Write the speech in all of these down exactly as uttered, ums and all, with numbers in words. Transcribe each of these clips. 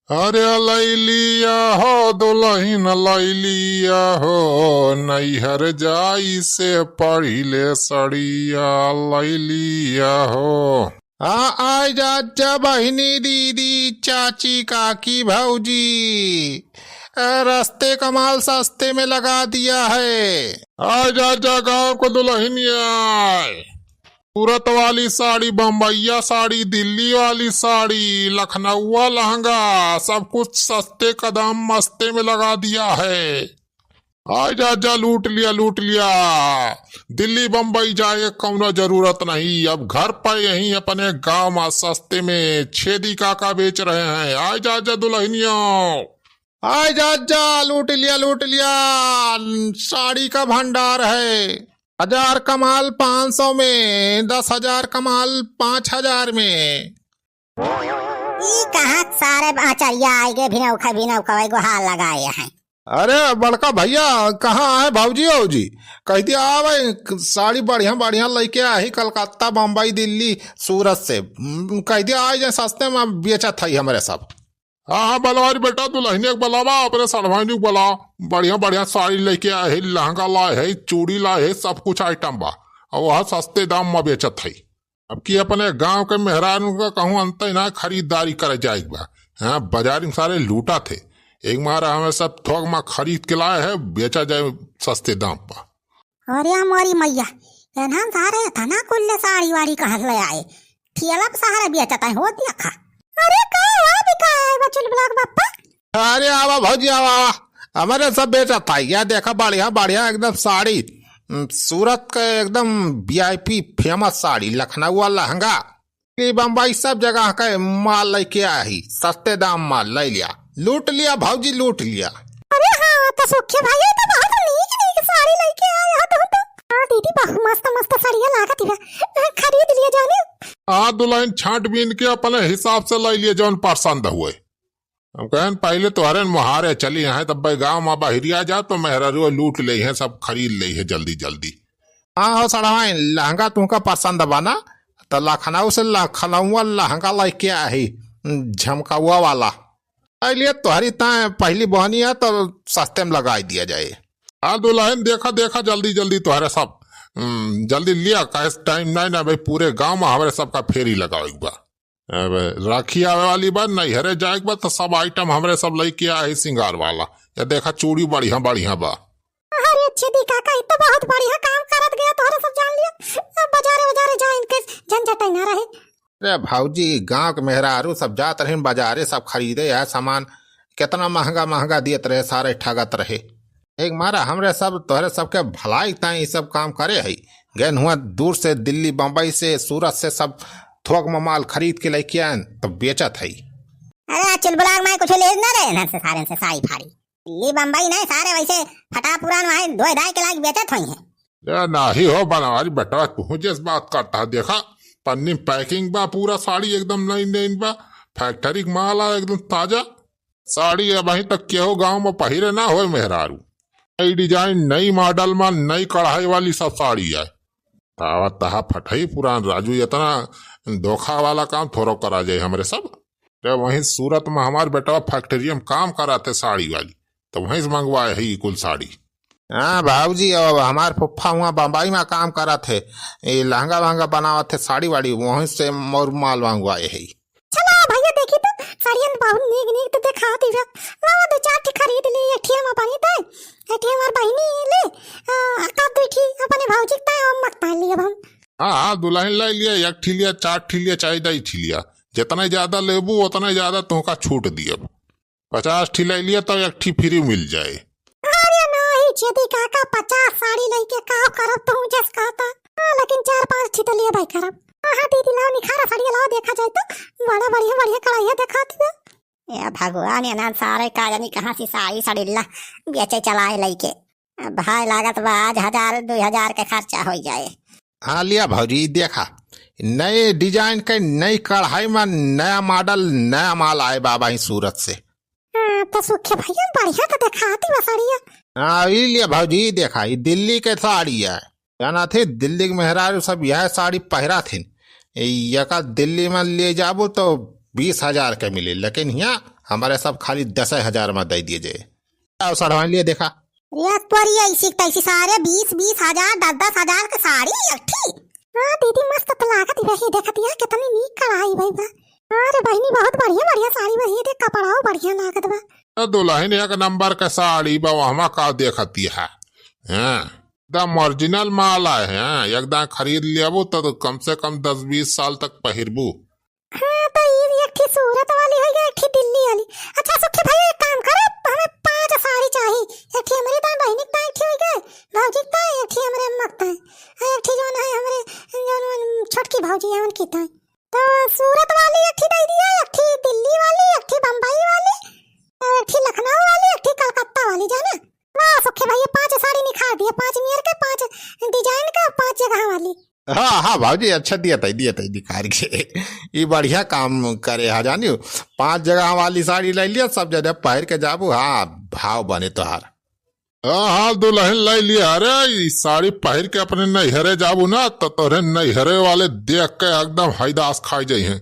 अरे लैलिया हो दुलहिन लैलिया हो, नैहर जाई से पहिले सड़िया लैलिया हो। आ, आइ जा, जा बहिनी, दीदी, चाची, काकी, भौजी, ए, रस्ते का माल सस्ते में लगा दिया है। आइ जा, जा गाँव को दुलहिनिया, सूरत वाली साड़ी, बम्बैया साड़ी, दिल्ली वाली साड़ी, लखनऊआ लहंगा, सब कुछ सस्ते का दाम मस्ते में लगा दिया है। आइ जा, जा लूट लिया, लूट लिया। दिल्ली बम्बई जाए कौनो जरूरत नहीं, अब घर पर यहीं अपने गाँव में सस्ते में छेदी काका बेच रहे हैं। आइ जा, जा दुलहिनिया, आइ जा, जा लूट लिया, लूट लिया। साड़ी का भंडार है। हजार का माल पाँच सौ में, दस हजार का माल पाँच हजार में। ई कहाँ सारे आचरिया आइ गए, भिनौ खै, भिनौ खवै गुहार लगाए हैं। अरे बड़का भैया, कहाँ आए भौजी औजी? कहि दिया आवे, साड़ी बढ़िया बढ़िया लइके आही, कलकत्ता, बम्बई, दिल्ली, सूरत से। हम्म, कहि दिया आइ जाए, सस्ते में बेचत है हमरे सब। हाँ, हाँ, बलवारी बेटा, दुलहिनिया के बलावा, अपने सड़वानी के बलावा। बढ़िया बढ़िया साड़ी लइके आए है, लहंगा लाए है, चूड़ी लाए है, सब कुछ आइटम बा। और वह सस्ते दाम में बेचत है। अब की अपने गाँव के मेहरारू का कहूँ अंत ही ना, खरीदारी करे जाए के बा। हाँ, बाजारी में सारे लूटा थे, एक मारा हमें सब थोक में खरीद के लाए है, बेचा जाए सस्ते दाम पर। अरे हमारी मैया, एनहन सारे एतना कुल्ले साड़ी वाड़ी कहाँ ले आए? ठेला पे सहारा बेचत है, हो देखा। अरे का हुआ, बिका है बचुल ब्लॉक बप्पा? अरे आवा भौजी, आवा, आवा। हमरे सब बेचत है, या देखा बढ़िया बढ़िया एकदम साड़ी, उम, सूरत के एकदम V I P famous sari, Lucknow lehenga, Delhi Bombay सब जगह के माल लइके आही, सस्ते दाम माल ले लिया, लूट लिया भौजी, लूट लिया। अरे हाँ, तो सुखे भैया तो बहुत नीक नीक साड़ी लइके आए हो तुम तो। हाँ दीदी, बहुत मस्त मस्त साड़ियाँ लागत हिया, खरीद लिया जाने। हाँ दुलहिन, छांट बीन के अपने हिसाब से ले लिए जौन पसंद हुए। हम कहन पहिले तोहरे न मोहारे चली हैं, तब गाँव में बहिरिया जा तो मेहररुआ लूट ले हैं, सब खरीद ले हैं जल्दी जल्दी। हाँ हो सड़वाइन, लहंगा तुमका पसंद बा ना, तो लखनऊ से लखनऊआ लहंगा लइके आही, झमकौआ वाला। अइलिए तोहरी ताए पहली बहनी है तो सस्ते में लगाई दिया जाए। हाँ दुलहिन, देखा देखा जल्दी जल्दी तोहरे सब, हम्म, जल्दी लिया, काहे टाइम नहीं ना भाई, पूरे गाँव में हमरे सबका फेरी लगावे के बा। अब राखी आवे वाली बा, नैहरे जाए के बा, तो सब आइटम हमरे सब लइके आए ही सिंगार वाला। या देखा चूड़ी बढ़िया बढ़िया बा। अरे छेदी काका, ई तो बहुत बढ़िया काम करत गया, तोहरे सब जान लिया। अब बाजारे बाजारे जाए इनके झंझट ही ना रहे। अरे भौजी, गाँव के मेहरारू सब जात रहिन बाजारे, सब खरीदे है सामान, कितना महंगा महंगा दियत रहे, सारे ठगत रहे। एक मारा हमरे सब तोहरे सबके भलाई ताई ई सब काम करे है। गए हुआ दूर से दिल्ली, बम्बई से, सूरत से सब थोक में माल खरीद के लेके आयन, तो बेचत है। अरे चुलबुलाग माई कुछ ले ना रहे ना से सारे से साड़ी फाड़ी। दिल्ली बम्बई नहीं सारे वैसे फटा पुरान वहाँ धोए धाए के लायक बेचत होई है। ए, नाही हो बनवारी बेटा, तू जस बात करता है, देखा पन्नी में पैकिंग बा, पूरा साड़ी एकदम नई नई बा, फैक्ट्री के माल आ एकदम ताजा। साड़ी अबहीं तक केहू गाँव में पहिरे ना होए मेहरारू। नई डिजाइन, नई मॉडल में, नई कढ़ाई वाली सब साड़ी है। तावा तहा फटही पुरान राजू, इतना धोखा वाला काम थोड़ो करा जाए हमरे सब। ते वहीं सूरत में हमार बेटवा फैक्ट्री में काम कराते साड़ी वाली, तो वहीं से मंगवाए है ई कुल साड़ी। हाँ बाबूजी, अब हमार फुफ्फा हुआ बम्बई में काम करत है, ये लहंगा वहंगा बनावत है साड़ी वाड़ी, वहीं से मोर माल मंगवाए है। चलो भैया, देखी तो साड़ियन बहुत नीक नीक तो देखात ही बा। लावा दो चार ठे खरीद ली, एक ठे हम अपनी ताई, एक ठे हमार बहिनी ले, आ, का दो ठे अपने भौजी के ताई, हम मत पहन ली अब हम। हाँ, हाँ, दुलहिन ले लिया, एक ठी लिया, चार ठी लिया, चाहे दई ठी लिया, जितना ज्यादा लेबू उतना ज्यादा तुमका छूट दियब। पचास ठी ले लिया तो एक ठी फ्री मिल जाए। अरे नाही छेदी काका, पचास साड़ी लइके का करब तू जस कहता। हाँ, लेकिन चार पाँच ठी तो लेबे करब। हाँ, हाँ, दीदी लाओ निखारा साड़ी लाओ, देखा जाए तो बड़ा बढ़िया बढ़िया कढ़ाइया देखात बा। ए भगवान, ये ना सारे का जानी कहाँ से साड़ी सड़िल्ला बेचे चलाए लइके। अब भाई लागत बा आज हजार दुई हजार के खर्चा हो जाए। हाँ लिया भौजी, देखा नए डिजाइन के नई कढ़ाई में नया मॉडल, नया माल आए बा अबहीं सूरत से। हाँ, तो सुखे भैया बढ़िया तो देखाती बा साड़िया। हाँ, ई लिया भौजी, ई देखा, ई दिल्ली के साड़ी है। जाना थे, दिल्ली के मेहरारू सब यह साड़ी पहिरा थे। यका दिल्ली में ले जाबू तो बीस हजार के मिले, लेकिन यहाँ हमरे सब खाली दसे हजार मा दइ दिए जे। आओ सड़वाइन लिए देखा। या तोरी ऐसी तैसी सारे बीस बीस हजार, दस दस हजार के साड़ी एक ठी। हाँ दीदी, मस्त तो लागत ही रही, देखत या कितनी नीक कढ़ाई भई बा। अरे बहिनी, बहुत बढ़िया बढ़िया साड़ी बा, ये देख कपड़ाओ बढ़िया लागत बा। ए दुलहिन, एक नंबर के साड़ी बा, वहमा का देखत या? हाँ, एकदम ओरिजिनल माल आए हैं, एकदम खरीद लेबू तो कम से कम दस बीस साल तक पहिरबू। हाँ, तो ई एक ठी सूरत वाली होइ गई, एक ठी दिल्ली वाली। अच्छा सुखी भैया, एक काम करो, हमें पांच साड़ी चाही। एक ठी हमरे दाई बहिनी के दाई एक ठी होइ गई, भौजी के दाई, एक ठी हमरे अम्मा के दाई, आ एक ठी जौन है हमरे, जौन छोटकी भौजी है उनकी दाई। तो सूरत वाली एक ठी दइ दिया, एक ठी दिल्ली वाली, एक ठी बम्बई वाली, और एक ठी लखनऊ वाली, एक ठी कलकत्ता वाली, जाना। वाह सुखी भैया, पांच साड़ी निखार दिया, पांच नियर के, पांच design के, पांच जगह वाली। हाँ, हाँ, भौजी, अच्छा दिया तई, दिया तई निखार के। ई बढ़िया काम करे हा, जानियो। पांच जगह वाली साड़ी लइ लिया, सब जने पहिर के जाबू, हाँ, भाव बने तोहार। हाँ, हाँ, दुलहिन लइ लिया। अरे, ई साड़ी पहिर के अपने नैहरे जाबू ना, तो तोहरे नैहरे वाले देख के एकदम हैदास खाइ जइहें।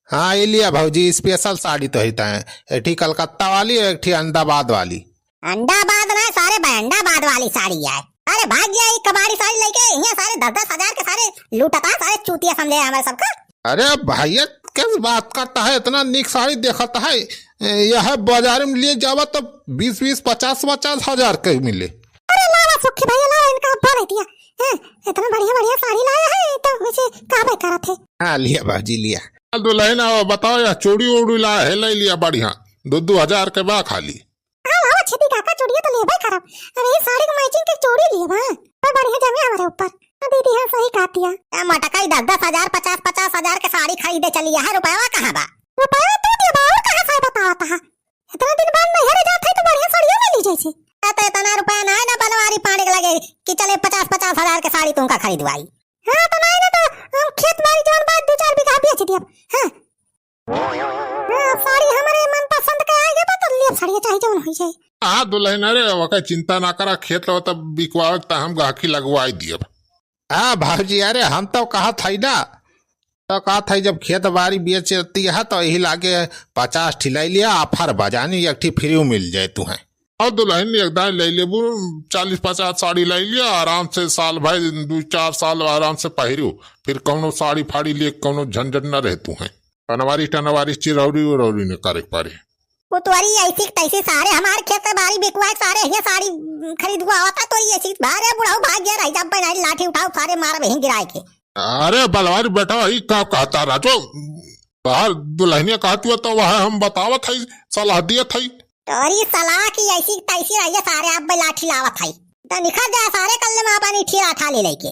हाँ, ई लिया भौजी, special साड़ी तोहरी ताईं। एक ठी कलकत्ता वाली, एक ठी अहमदाबाद वाली। अहमदाबाद ना सारे, बहंडाबाद वाली साड़ी है। अरे भाग गया, ई कबाड़ी साड़ी लइके, यहाँ सारे दस दस हजार के सारे लूटता, सारे चूतिया समझे हमारे सबका। अरे भैया, कैसे बात करता है, इतना नीक साड़ी देखता है, ए, यह बाजार में लिए जावा तो बीस बीस, पचास पचास हजार के मिले। अरे लावा सुखी भैया, लावा, इनका अब्बा रह दिया। हैं, इतना बढ़िया बढ़िया साड़ी लाया है, तो वैसे कहबे करत है। हाँ, लिया बाजी, लिया। चल दुलहिन, आओ, बताओ, यह चूड़ी उड़ी लाया है, लइ लिया बढ़िया, दो दो हजार के बा खाली। हाँ, लावा छेदी काका, चूड़िया तो लेबे करब। अरे, ये साड़ी के matching के चूड़ी लिए बा, तो बढ़िया जमे हमारे ऊपर। हाँ दीदी, हाँ, सही कहती है। ए मटकाई, दस दस हजार, पचास पचास हजार के साड़ी खरीदे चली है, रुपया कहाँ बा? रुपया तू दिया बा, और कहाँ से बतावत है? इतना दिन बाद नैहरे जात है तो बढ़िया साड़िया मिली जैसे। ए, तो इतना रुपया ना है ना बनवारी पाने के लगे कि चले पचास पचास हजार के साड़ी तुमका खरीदवाई। हाँ, तो नहीं ना तो हम खेत बाड़ी जौन बा दो चार बीघा बेच दियब। हाँ। हाँ, साड़ी हमारे मनपसंद के आ गया बा तो लेब साड़िया चाहे जौन होइ जाए। हाँ दुलहिन, अरे ओके चिंता ना करा, खेत लो तब बिकवावे त हम गाहकी लगवाई दियब। हाँ भौजी, अरे हम तो कहत हई ना, तो कहत हई जब खेत बाड़ी बेचती है तो यही लागे पचास ठी लइ लिया, offer बा जानी, एक ठी free मिल जाए तुहें। और दुलहिन एक दाई लइ लेबू, चालीस पचास साड़ी लइ लिया, आराम से साल भर, दो चार साल आराम से पहिरू, फिर कौनो साड़ी फाड़ी लिए कौनो झंझट न रहे तुहें। पनवारी टनवारी चिरौरी उरौरी न करे के पड़े। पुतवारी ऐसी तैसी सारे हमारे खेत बाड़ी बिकवाए, सारे हियाँ साड़ी खरीदवावता, तो ये ऐसी बारे बुढ़ाऊ भाग गया रही, जब बनाई लाठी उठाओ सारे मार बहिन गिराए के। अरे बलवारी बेटा, ई का कहता राजो? बाहर दुलहिनिया कहती हो तो वह हम बतावत हई, सलाह दियत हई। तोरी सलाह की ऐसी तैसी रही है, सारे अब लाठी लावत हई। तो निखर जाए सारे, कल्ले में अपन इठी लाठा ले लेके।